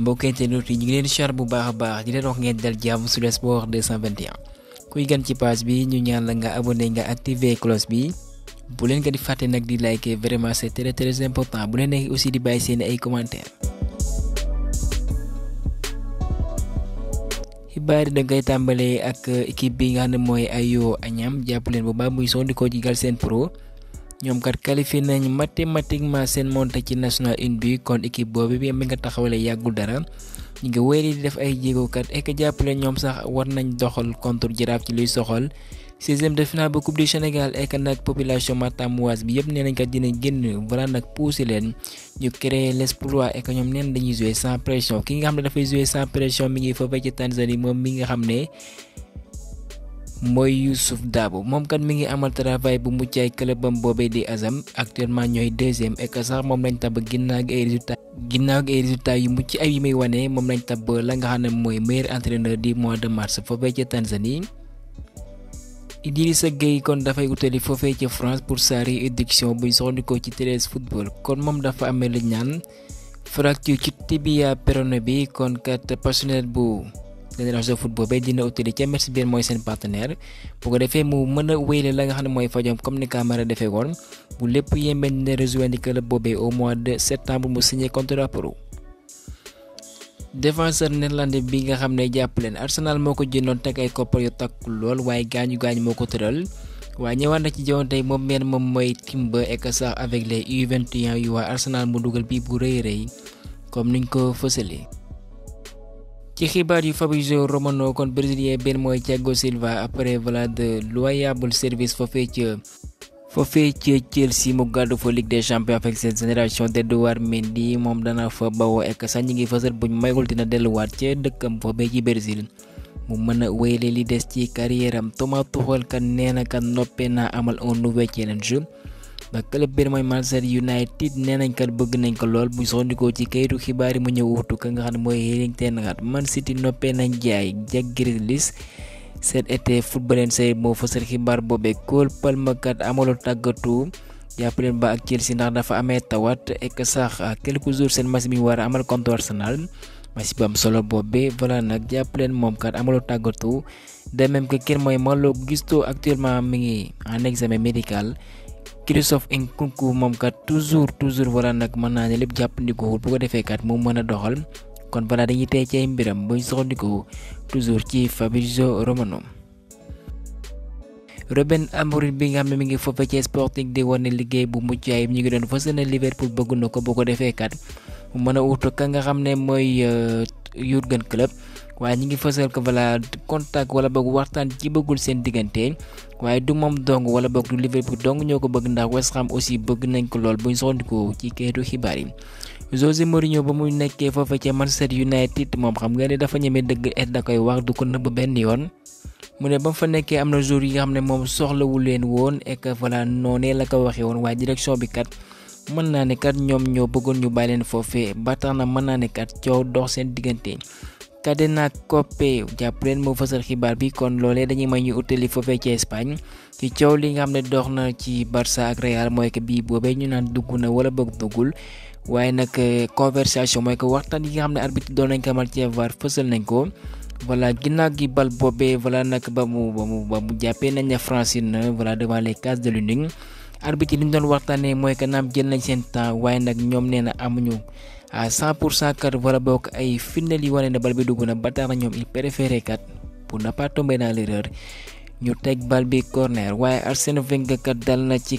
mbokk internet yi ñu ngi leen char bu baax a baax di leen wax ngeen dal jàmm sur le sport 221 kuy gan ci page bi ñu ñaan la nga abonné nga activer cloche bi bu leen nga di fàtte nag di liker vraiment c'est très important bu leen nekk aussi di bàyyi seen ay commentaires. xibaar yi da ngay tàmbalee ak équipe bi nga xam ne mooy Ayo Agnam jàpp leen bu baax muy sondikoo ci Galsen Pro ñoom kat qualifié nañ mathématiquement seen montée ci national 1 bi kon équipe boobu bi nga taxawalee yàggul dara ñu ngi wéyali di def ay jéego kat ek jàppale ñoom sax war nañ doxal contre Jaraaf ci luy soxal 16e de finale ba Coupe du Sénégal ek nag population matamoise bi yëpp nee nañ kat dina génn voilà nag pousser leen ñu créer l'exploit ek ñoom neen dañuy jouer sans pression ki nga xam ne dafay jouer sans pression mi ngi foofee ci Tanzanie moom mi nga xam ne mooy Youssouf Dabo moom kat mi ngi amal travail bu mucc ay clubam boobee di Azam actuellement ñooy 2e et que sax moom lañ tab ginnaaw ay résultats yu mucc ay yi muy wane moom lañ tab la nga xam ne mooy meilleur entraîneur du mois de mars foofee ca Tanzanie. Idrissa Gueye kon dafay utali foofee ca France pour sa rééducation buñ soxandikoo ci 13 football kon moom dafa amee lu ñaan fracture ci tibia péroné bi kon kat personnel bu Génération Foot boobee dina utali ca Metz bi mooy seen partenaire bu ko defee mu mën a wéyle la nga xam ne mooy fajom comme ni Camara defee woon bu lépp yembe dina rejoindre club boobee au mois de septembre mu signé contrat pro. Défenseur néerlandais bi nga xam ne jàpp leen Arsenal moo ko jëndoon teg ay koppar yu takkul lool waaye gaañu moo ko tëral waaye ñëwaat na ci jawante moom mooy Timber et que sax avec les U21 yu waa Arsenal mu dugal bii bu rëy comme niñ ko fësalee. ci xibaar yu Fabrizio Romano kon brésilien benn mooy Thiago Silva après voilà de loyable service foofee ca Chelsea mu gàddu fa Ligue des Champions avec cette génération d'Edouard Mendy moom dana fa bawoo ek sax ñi ngi fësal buñ mayul dina delluwaat ca dëkkam foofee ci Brésil mu mën a wéyale li des ci carrière am Thomas Tuchel kan nee na kat noppee naa amal un nouveau challenge ba club bi mooy Manchester United nee nañ kat bëgg nañ ko lool bu soxandikoo ci kayitu xibaar yi mu ñëw wuutu ka nga xam ne mooy Erling ten Hag. Man City noppee nañ jaay Jack Grealish cet été footballen say moo fësal xibaar boobee Cole Palmer kat amalu tàggatu jàppaleen ba ak Chelsea ndax dafa amee tawat ek sax quelques jours seen match bi war a amal contre Arsenal match bu am solo boobee voilà nag jàppaleen moom kat amalu tàggatu de même que kenn mooy Malo Gusto actuellement mi ngi en examen médical. Christophe Nkunku moom kat toujours voilà nag mën naa ne lépp jàppandikoo bu ko defee kat mu mën a doxal kon balaa dañuy tey ci ay mbiram buñ soxandikoo toujours ci Fabrizio Romano. Ruben Amorim bi nga xam ne mi ngi foofee ci Sporting di wane liggéey bu mucc ayib ñu ngi doon fas yéene Liverpool bëgg na ko bu ko defee kat mu mën a wuutu ka nga xam ne mooy Jurgen Klopp waaye ñi ngi fësal ko voilà contact wala boog waxtaan ci bëggul seen diggante waaye du moom dong wala boog du Liverpool dong ñoo ko bëgg ndax West Ham aussi bëgg nañ ko lool buñ soxandikoo ci kayitu xibaar yi. José Mourinho ba muy nekkee foofa ca Manchester United moom xam nga ne dafa ñeme dëgg et da koy wax du ko nëbb benn yoon mu ne ba mu fa nekkee am na jour yi nga xam ne moom soxlawul leen woon et que voilà noonee la ko waxee woon waaye direction bi kat mën naa ne kat ñoom ñoo bëggoon ñu bàyyi leen foofee ba tax na mën naa ne kat coow dox seen diggante. Cadena Coppe jàpp leen moo fësal xibaar bi kon loolee dañuy may ñu utali foofee ci Espagne ci coow li nga xam ne dox na ci Barça ak Real mooy que bii boobee ñu naan dugg na wala boog duggul waaye nag conversation mooy que waxtaan yi nga xam ne arbitre doon nañ ko amal ci VAR fësal nañ ko voilà ginnaaw gi bal boobee voilà nag ba mu jàppee nañ ne Francine na voilà devant les cases de l'Union arbitre yi li ñu doon waxtaanee mooy que naam jël nañ seen temps waaye nag ñoom nee na amuñu à 100% kat wala boog ay firndeel yi wane ne bal bi dugg na ba tax na ñoom il préféré kat pour ne pas tomber dans l'erreur ñu teg bal bi corner waaye Arsène Wenger kat dal na ci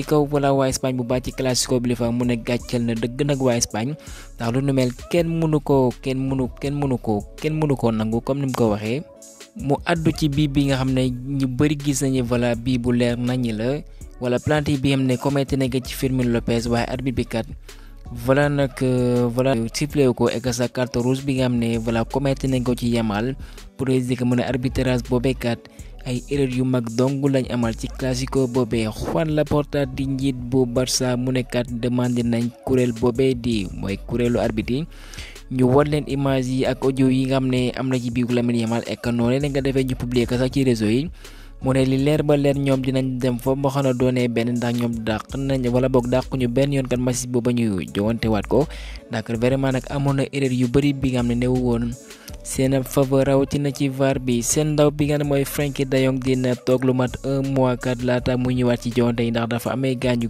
kaw wala waa Espagne bu baax ci classico bi li fa mu ne gàccal na dëgg nag waa Espagne ndax lu nu mel kenn mënu koo nangu comme ni mu ko waxee mu addu ci bii bi nga xam ne ñu bëri gis nañu voilà bii bu leer nañu la wala plante bi xam ne commetté nañ ko ci Fermín López waaye arbitre bi kat voilà nag voilà sifflé ko ek sa carte rouge bi nga xam ne voilà commetté nañ ko ci Yamal pour que mu ne arbitrage boobee kat ay erreur yu mag dong lañ amal ci classico boobee Juan Laporta di njiit bu Barça mu ne kat demandé nañ kuréel boobee di mooy kuréelu arbitre yi ñu war leen image yi ak audio yi nga xam ne am na ci biir Lamine Yamal ek noonu la nga defee ñu publier ko sax ci réseau yi mu ne li leer ba leer ñoom dinañ dem foofu ba xam ne doonee benn ndax ñoom dàq nañ wala boog dàquñu benn yoon kat match boobu ñu jowante waat ko ndax vraiment nag amoon na erreur yu bëri bi nga xam ne newu woon seen faveur rawatina ci VAR bi seen ndaw bi nga xam ne mooy Frenkie de Jong dina toog lu mat 1 mois kat laata mu ñëwaat ci jowante yi ndax dafa amee gaañu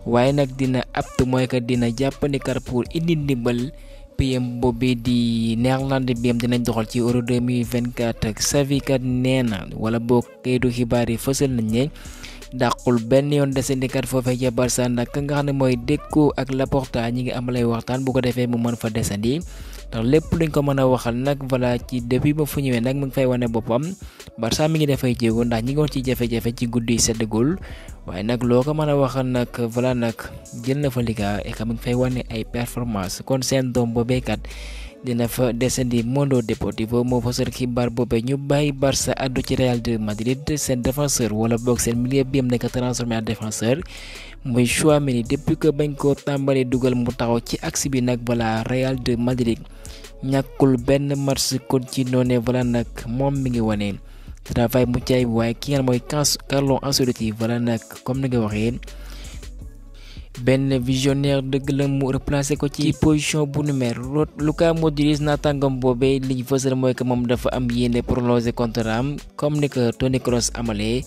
waaye nag dina apte mooy que dina jàppandi kat pour indi ndimbal PM boobu di Néerlande bi am dinañ doxal ci Euro 2024 Xavi kat nee na wala boog kayitu xibaar yi fësal nañ ne dàqul benn yoon desandi kat foofee ca Barça ndax ka nga xam ne mooy Deco ak Laporta ñi ngi amalay waxtaan bu ko defee mu mën fa desandi ndax lépp luñ ko mën a waxal nag voilà ci depuis ba fu ñëwee nag mu ngi fay wane boppam Barça mi ngi defay jéego ndax ñi ngi woon ci jafe-jafe ci guddi seddagul waaye nag loo ko mën a waxal nag voilà nag jël na fa liga et que mu ngi fay wane ay performance kon seen doom boobee kat dina fa desandi Mundo Deportivo moo fa sër xibaar boobee ñu bàyyi Barça addu ci Real de Madrid seen défenseur wala boog seen milieu bi am nekk transformé en défenseur muy Tchouaméni depuis que bañ koo tàmbali dugal mu taxaw ci axe bi nag voilà Real de Madrid ñàkkul benn match kon ci noonee voilà nag moom mi ngi wane travail mu caay waaye ki nga mooy Carlo Ancelotti voilà nag comme ni nga waxee benn visionnaire dëgg la mu replacé ko ci position bu nu mer Luka Modric naataangam boobee li ñu fësal mooy que moom dafa am yéene prolongé contrat am comme ni ko Toni Kroos amalee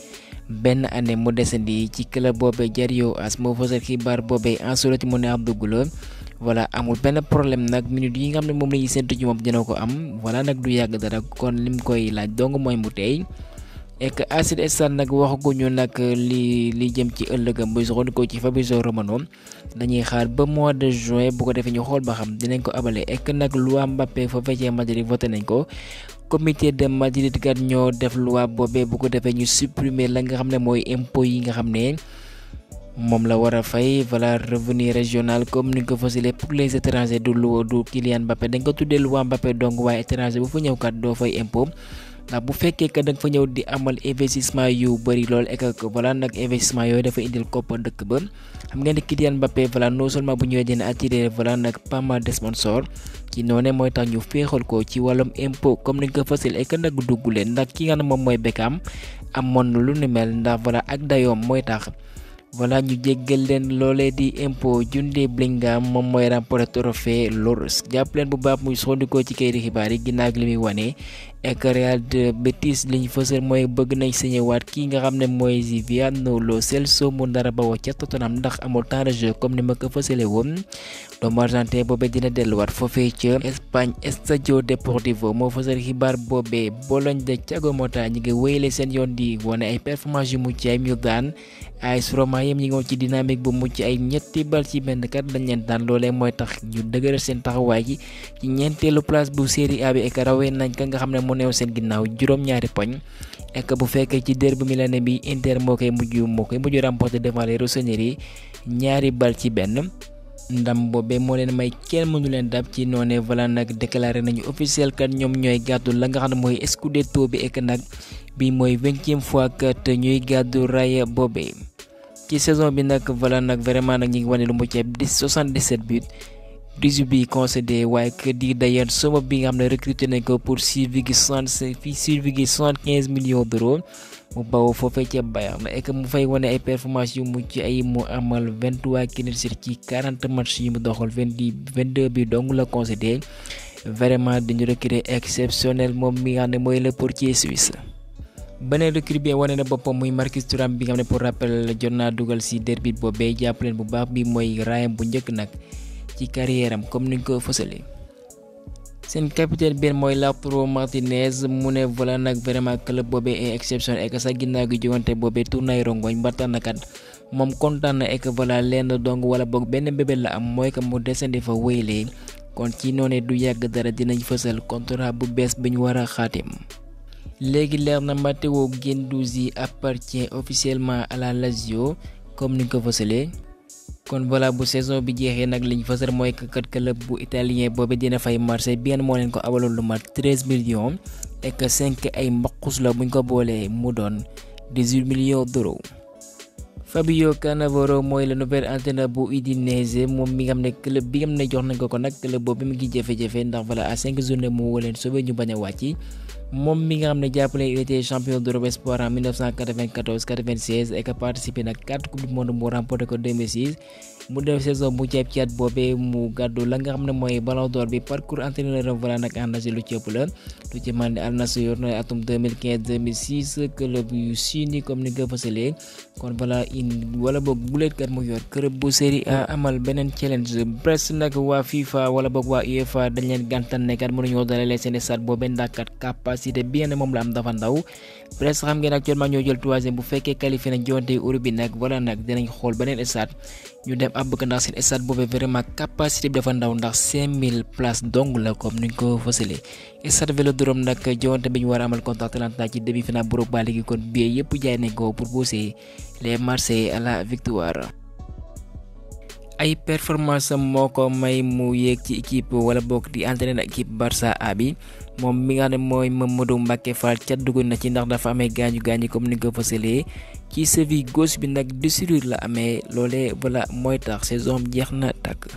benn année mu desandi ci club boobee Diario AS moo fësal xibaar boobee Ancelotti mu ne ab dugg la voilà amul benn problème nag minute yi nga xam ne moom la ñuy séntu ci moom dina ko am voilà nag du yàgg dara kon lim koy laaj dong mooy mu tey et que Acid Stade nag waxaguñu nag li jëm ci ëllëgam buy soxandikoo ci Fabrizio Romano dañuy xaar ba mois de juin bu ko defee ñu xool ba xam dinañ ko abale et que nag loi Mbappé fa fekkee Madrid voté nañ ko comité de Madrid kat ñoo def loi boobee bu ko defee ñu supprimer la nga xam ne mooy impôt yi nga xam ne moom la war a fay voilà revenu régional comme ni ko fasilee pour les étrangers du Kylian Mbappé dañ ko tuddee loi Mbappé donc waaye étranger bu fa ñëw kat doo fay impôt ndax bu fekkee que da nga fa ñëw di amal investissement yu bëri lool et que voilà nag investissement yooyu dafa indil koppar dëkk ba xam ngeen ne Kylian Mbappé voilà non seulement bu ñëwee dina attirer voilà nag pas mal de sponsors ci noonu mooy tax ñu féexal ko ci wàllum impôt comme ni nga ko fasil et que nag dugg leen ndax ki nga ne moom mooy Beckham amoon na lu ni mel ndax voilà ak dayoom mooy tax voilà ñu jéggal leen loolee di impôt Jude Bellingham moom mooy remporté trophée Laureus jàpp leen bu baax muy soxandikoo ci kayiti xibaar yi ginnaaw li muy wane et que Real de Betis li ñu fësal mooy bëgg nañ signé waat kii nga xam ne mooy Xavier Lo Celso mu dara bawoo ca Tottenham ndax amul temps de jeu comme ni ma ko fësalee woon doomu argentin boobee dina delluwaat foofee ca Espagne Estadio Deportivo moo fësal xibaar boobee Bologne de Thiago Motta ñi ngi wéyale seen yoon di wane ay performance yu mucc ay ñu daan AS Roma yem ñi ngi woon ci dynamique bu mucc ay ñetti bal ci benn kat dañ leen daan loolee mooy tax ñu dëgëral seen taxawaay gi ci ñeenteelu place bu Serie A bi ek rawee nañ ka nga xam ne mu neew seen ginnaaw juróom-ñaari poñ ek bu fekkee ci derby milanais bi Inter moo koy mujj remporter devant les rossoneri ñaari bal ci benn ndam boobee moo leen may kenn mënu leen dab ci noonee voilà nag déclaré nañu officiel kat ñoom ñooy gàddu la nga xam ne mooy scudetto bi ek nag bi mooy 20e fois kat ñuy gàddu raaya boobee ci saison bi nag voilà nag vraiment nag ñi ngi wane lu mu ceeb 77 buts 18 bi concédé waaye que di d'ailleurs somme bi nga xam ne recruté nañ ko pour 6,75 millions d'euros mu bawoo foofee ca Bayern et que mu fay wane ay performance yu mucc ay mu amal 23 clean sheets ci 40 matchs yu mu doxal 22 bi dong la concédé vraiment dañu recruter exceptionnel moom mi nga xam ne mooy le portier suisse. beneen recrue bi wane na boppam muy Marcus Thuram bi nga xam ne pour rappel jot naa dugal si derby boobee jàpp leen bu baax bi mooy raayam bu njëkk nag ci carrière am comme ni ñu ko fësalee. seen capitaine benn mooy Lautaro Martinez mu ne voilà nag vraiment club boobee est exception et que sa ginnaaw gi jogante boobee tournaay rongoñ ba tax na kat moom kontaan na et que voilà lenn dong wala boog benn bébé la am mooy que mu desandi fa wéylee kon ci noonu du yàgg dara dinañ fësal contrat bu bees bi ñu war a xaatim. léegi leer na Matteo Guendouzi appartient officiellement à la Lazio comme ni ñu ko fësalee. kon voilà bu saison bi jeexee nag liñ fësal mooy que kat club bu italien boobu dina fay Marseille bien moo leen ko abaloon lu mat 13 millions et que 5 ay mbaqus la buñ ko boolee mu doon 18 millions d'euros. Fabio Cannavaro mooy le nouvel entraîneur bu Udinese moom mi nga xam ne club bi nga xam ne jox nañ ko nag club boobu mi ngi jafe-jafe ndax voilà à 5 journées mu woo leen sauvé ñu bañ a wàcc moom mi nga xam ne jàppale il était champion d'Europe espoir en 1994-96 et que participé nag 4 coupe du monde mu remporté ko 2006 mu def saison bu ceeb ci at boobee mu gàddu la nga xam ne mooy ballon d'or bi parcours entraîneur voilà nag ànd si lu ci ëpp la lu ci mel ni Al Nassr yor na atum 2015-2006 club yu sini comme ni nga fësalee kon voilà wala boog buleetkat mu yor club bu Série A amal beneen challenge Brest nag waa FIFA wala boog waa UEFA dañ leen gàntal ne kat mënuñoo dalalee seen stade boobee ndax kat capacité bi ne moom la am dafa ndaw Brest xam ngeen actuellement ñoo jël troisième bu fekkee qualifié nañ jonte Europe bi nag voilà nag dinañ xool beneen stade ñu dem ab bëgg ndax seen stade boobee vraiment capacité bi dafa ndaw ndax 5000 places dong la comme ni ñu ko fësalee stade Vélodrome nag jonte bi ñu war a amal contre Atalanta ci demi-finale bu Europa League kon billet yëpp jaay nañ ko pour pousser les Marseillais à la victoire. ay performance moo ko may mu yéeg ci équipe wala bokk di entraîner équipe Barça A bi moom mi nga xam ne mooy Mamadou Mbacké Fall ca dugg na ci ndax dafa amee gaañu comme ni nga ko fësalee ci cheville gauche bi nag déchirure la amee loolee voilà mooy tax saison jeex na tàkk.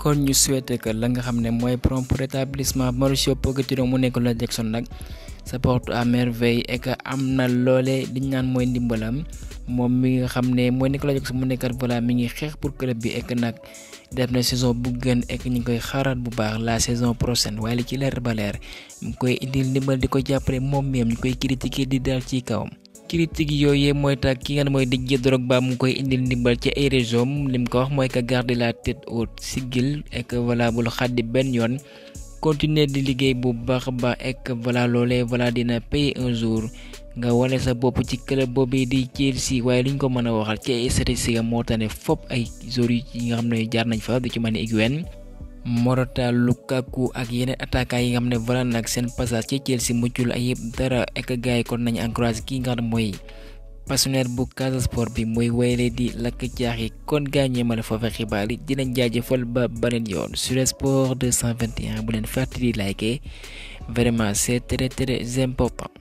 kon ñu souhaité que la nga xam ne mooy prompt rétablissement Mauricio Pochettino mu nekk la Jackson nag ça porte à merveille et que am na loolee liñ naan mooy ndimbalam moom mi nga xam ne mooy Nicolas Jackson mu nekkat voilà mi ngi xeex pour club bi et que nag def na saison bu gën et que ñu ngi koy xaaraat bu baax la saison prochaine waaye li ci leer ba leer mu koy indil ndimbal di ko jàppale moom même ñu koy critiquer di dal ci kawam. critique yooyu mooy tax ki nga xam mooy Didier Drogba mu koy indil ndimbal ci ay région lim ko wax mooy que garder la tête haute sigil et que voilà bul xaddi benn yoon continuer di liggéey bu baax a baax et que voilà loolee voilà dina payer un jour nga wane sa bopp ci club boobu di Chelsea waaye liñ ko mën a waxal ci ay statistiques moo tax ne fop ay joueurs yi nga xam ne jaar nañ fa du ci mën a Higuaín Morata Lukaku ak yeneen attaquants yi nga xam ne voilà nag seen passage ci Chelsea muccul ay yëpp dara et que gars yi kon nañu encouragé kii nga xam ne mooy passionnaire bu Casa Sport bi mooy waylee di lakk jaax yi kon gaa ñeemale foofu xibaar yi dinañ jaajëfal ba beneen yoon sur Sport 221 bu leen fàtte di liker vraiment c'est très important.